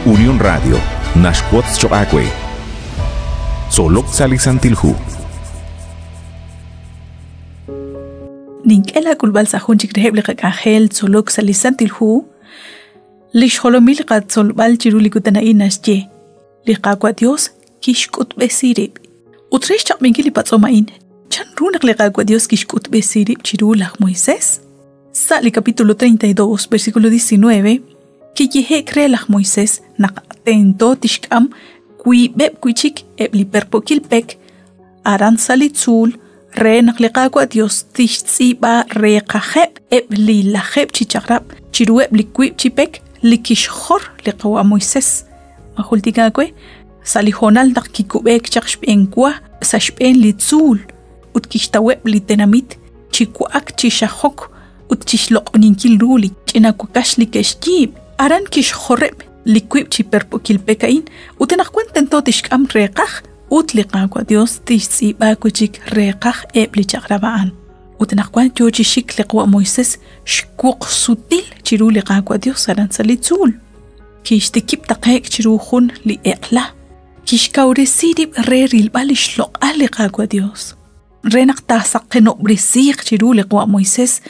Unión Radio, naxwotz choq' aawe. Tzolok sa' li Santil Hu. Nink'e laak'ulb'al sa' jun chik reheb' li qak'anjel tzolok sa' li Santil Hu. Li xjolomil qatzolb'al chiru li kutan a'in naxye: Li Qaawa' Dios kixk'utb'esi rib'. Ut re xchaq'b'enkil li patz'om a'in, chan ru naq li Qaawa' Dios kixk'utb'esi rib' chiru laj Moisés? Sa' li capítulo 32, versículo 19, kiyehe'k re laj Moisés naq tento tixk'am wiib'eb' wi' chik eb' li perpo'kil pek aran sa' li tzuul re naq li Qaawa' Dios tixtz'iib'a reeqajeb' eb' li lajeeb' chi chaq'rab' chiruheb' li wiib' chi pek li kixjor li qawa' Moisés. Ma jultik aawe? Sa' li hoonal naq kikub'eek chaq xb'eenwa sa' xb'een li tzuul ut kixtaweb' li tenamit chi wa'ak chi xajok ut chi xloq'oninkil ru li ch'ina wakax li ke'xyiib', aran kixjoreb' li wiib' chi perpokil pek a'in ut anaqwan tento tixk'am reeqaj ut li Qaawa' Dios tixtz'iib'a wi' chik reeqaj eb' li chaq'rab' a'an. Ut anaqwan yo chi xik li qawa' Moisés xwuqsutil chiru li Qaawa' Dios aran sa' li tzuul. Kixtikib' taqe'k chiru jun li eq'la. Kixkawresi rib' re rilb'al li xloq'al li Qaawa' Dios. Re naq taasaqenob'resiiq chiru li qawa' Moisés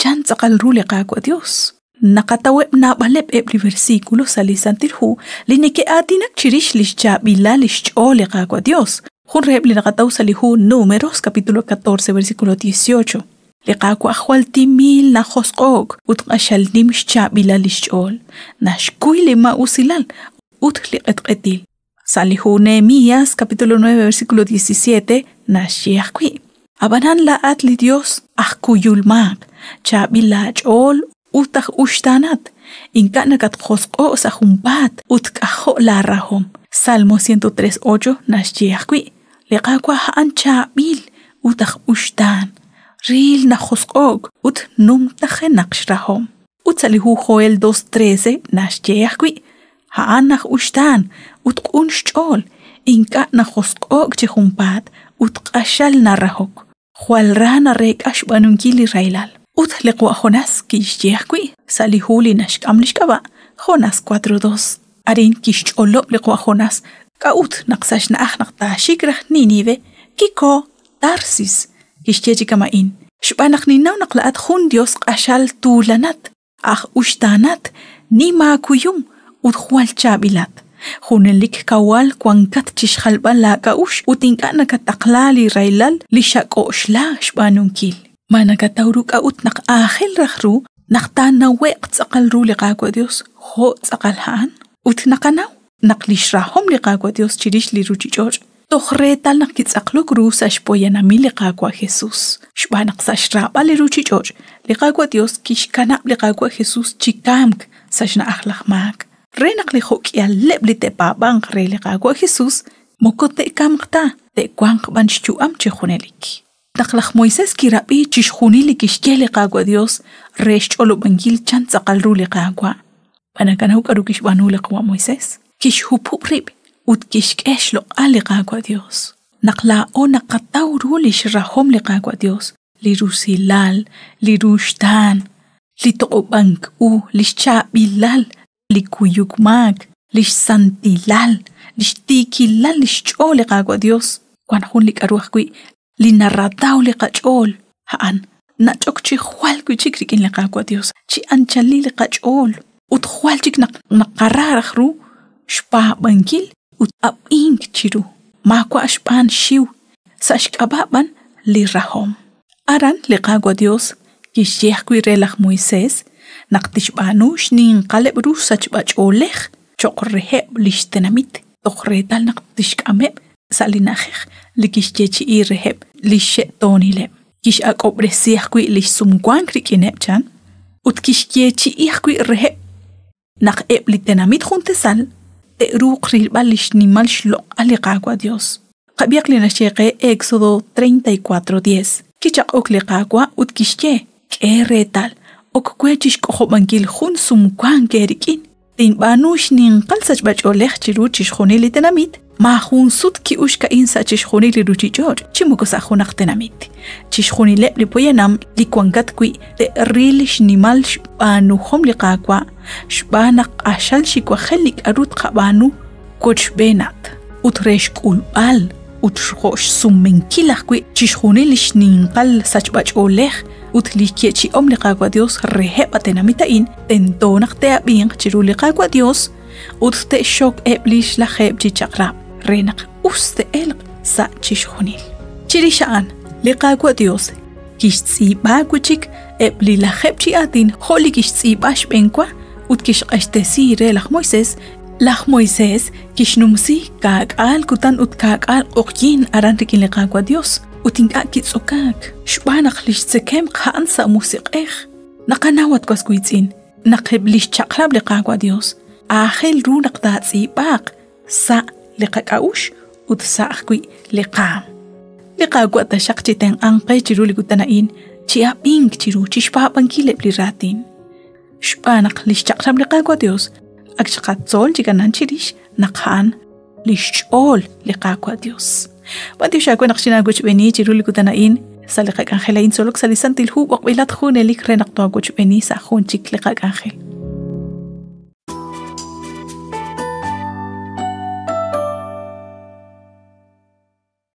chan tz'aqal ru li Qaawa' Dios. Naqataweb' naab'aleb' eb' li versículo sa' li Santil Hu li neke'aatinak chirix li xchaab'ilal li xch'ool li Qaawa' Dios. Jun reheb' li naqataw sa' li hu Números capítulo 14 versículo 18. Li Qaawa' jwal timil najosq'o'k ut q'axal nim xchaab'ilal li xch'ool, naxkuy li maa'usilal ut li q'etq'etil. Sa' li hu Nehemías capítulo 9 versículo 17 naxye ajwi': Ab'anan laa'at li Dios aj kuyul maak, chaab'il laach'ool ut aj uxtaanat, ink'a' nakatjosq'o' sa' junpaat ut k'ajo' laarahom. Salmo 103.8 naxye ajwi': Li Qaawa' a'an chaab'il ut aj uxtaan, riil najosq'o'k ut numtajenaq xrahom. Ut sa' li hu Joel 2.13 naxye ajwi': A'an aj uxtaan ut q'un xch'ool, ink'a' najosq'o'k chi junpaat ut q'axal narahok. Jwal ra nareek'a xb'aanunkil li rahilal. Ut li qawa' Jonás kixye ajwi' sa' li hu li naxk'am li xk'ab'a', Jonás 4:2. Arin kixch'olob' li qawa' Jonás k'a'ut naq sa' xna'aj naq taaxik raj Nínive, kiko Tarsis. Kixye chi kama'in: Xb'aan naq ninnaw naq laa'at jun Dios q'axal tuulanat, aj uxtaanat, nim aakuyum ut jwal chaab'ilat. Junelik kawal wankat chi xjalb'al laak'a'uxl ut ink'a' nakataqla li rahilal li xak'oxla xb'aanunkil. Ma nakataw ru k'a'ut naq aajel raj ru naq taanawe'q tz'aqal ru li Qaawa' Dios jo' tz'aqal a'an? Ut naqanaw naq li xrahom li Qaawa' Dios chirix li ruuchich'och' toj reetal naq kitz'aqlok ru sa' xpoyanamil li Qaawa' Jesús. Xb'aan naq sa' xraab'al li ruuchich'och', li Qaawa' Dios kixkanab' li Qaawa' Jesús chi kamk sa' xna'aj laj maak, re naq li jo'k'ihaleb' li te'paab'anq re li Qaawa' Jesús moko te'kamq ta, te'wanq b'an xyu'am chi junelik. Naq laj Moisés kirab'i chixjunil li kixye li Qaawa' Dios re xch'olob'ankil chan tz'aqal ru li Qaawa', ma nakanaw k'aru kixb'aanu li qawa' Moisés? Kixhupub' rib' ut kixk'e xloq'al li Qaawa' Dios. Naq laa'o naqataw ru li xrahom li Qaawa' Dios, li rusilal, li ruxtaan, li toq'ob'ank u, li xchaab'ilal, li kuyuk maak, li xsantilal, li xtiikilal li xch'ool li Qaawa' Dios, wan jun li k'aru ajwi' li narataw li qach'ool, a'an nach'ok chi jwal wi' chik rik'in li Qaawa' Dios, chi anchalil li qach'ool, ut jwal chik naq naqara raj ru xpaab'ankil ut ab'ink chiru, maawa' xb'aan xiw, sa' xk'ab'a' b'an li rahom. Aran li Qaawa' Dios kixye ajwi' re laj Moisés naq tixb'aanu xninqaleb' ru sachb'ach'oolej cho'q reheb' li xtenamit toj reetal naq tixk'ameb' sa' li na'ajej li kixyeechi'i reheb' li xxe'toonileb'. Kix'ak'ob'resi ajwi' li xsumwank rik'ineb' chan ut kixyeechi'i ajwi' reheb' naq eb' li tenamit juntesal te'ruuq rilb'al li xnimal xloq'al li Qaawa' Dios. Qab'ihaq li naxye qe Éxodo 34:10. Kichaq'ok li Qaawa' ut kixye: K'e reetal, ok we chi xk'ojob'ankil jun sumwank eerik'in. Tinb'aanu xninqal sachb'ach'oolej chiru chixjunil li tenamit, maajun sut ki'uxk a'in sa' chixjunil li ruuchich'och' chi moko sa' junaq tenamit. Chixjunileb' li poyanam li wankat wi' te'ril xnimal xb'aanuhom li Qaawa'. xb'aan naq q'axal xiwajel li k'aru tqab'aanu wochb'eenat ut re xk'ulb'al ut jo' xsumenkil ajwi' chixjunil li xninqal sachb'ach'oolej ut li xyeechi'om li Qaawa' Dios reheb' a tenamit a'in, tento naq te'ab'inq chiru li Qaawa' Dios ut te'xxok eb' li xlajeeb' chi chaq'rab' re naq us te'elq sa' chixjunil. Chirix a'an, li Qaawa' Dios kixtz'iib'a wi' chik eb' li lajeeb' chi aatin jo' li kixtz'iib'a xb'enwa ut kixq'axtesi re laj Moisés. Laj Moisés kixnumsi kaak'aal kutan ut kaak'aal q'oqyink aran rik'in li Qaawa' Dios ut ink'a' kitz'okaak xb'aan naq li xtzekemq a'an sa' musiq'ej. Naqanaw at was wiitz'in naq eb' li xchaq'rab' li Qaawa' Dios aajel ru naq taatz'iib'aaq sa' li qak'a'uxl ut sa' ajwi' li qaam. Li Qaawa' taxaq chi tenq'anq qe chiru li kutan a'in chi ab'ink chiru chi xpaab'ankil eb' li raatin. Xb'aan naq li xchaq'rab' li Qaawa' Dios ak xqatzol chik anan chirix naq a'an li xch'ool li Qaawa' Dios. B'antiox aawe naq xinaawochb'eeni chiru li kutan a'in sa' li qak'anjel a'in tzolok sa' li Santil Hu b'oqb'ilat junelik re naq toowochb'eeni sa' jun chik li qak'anjel.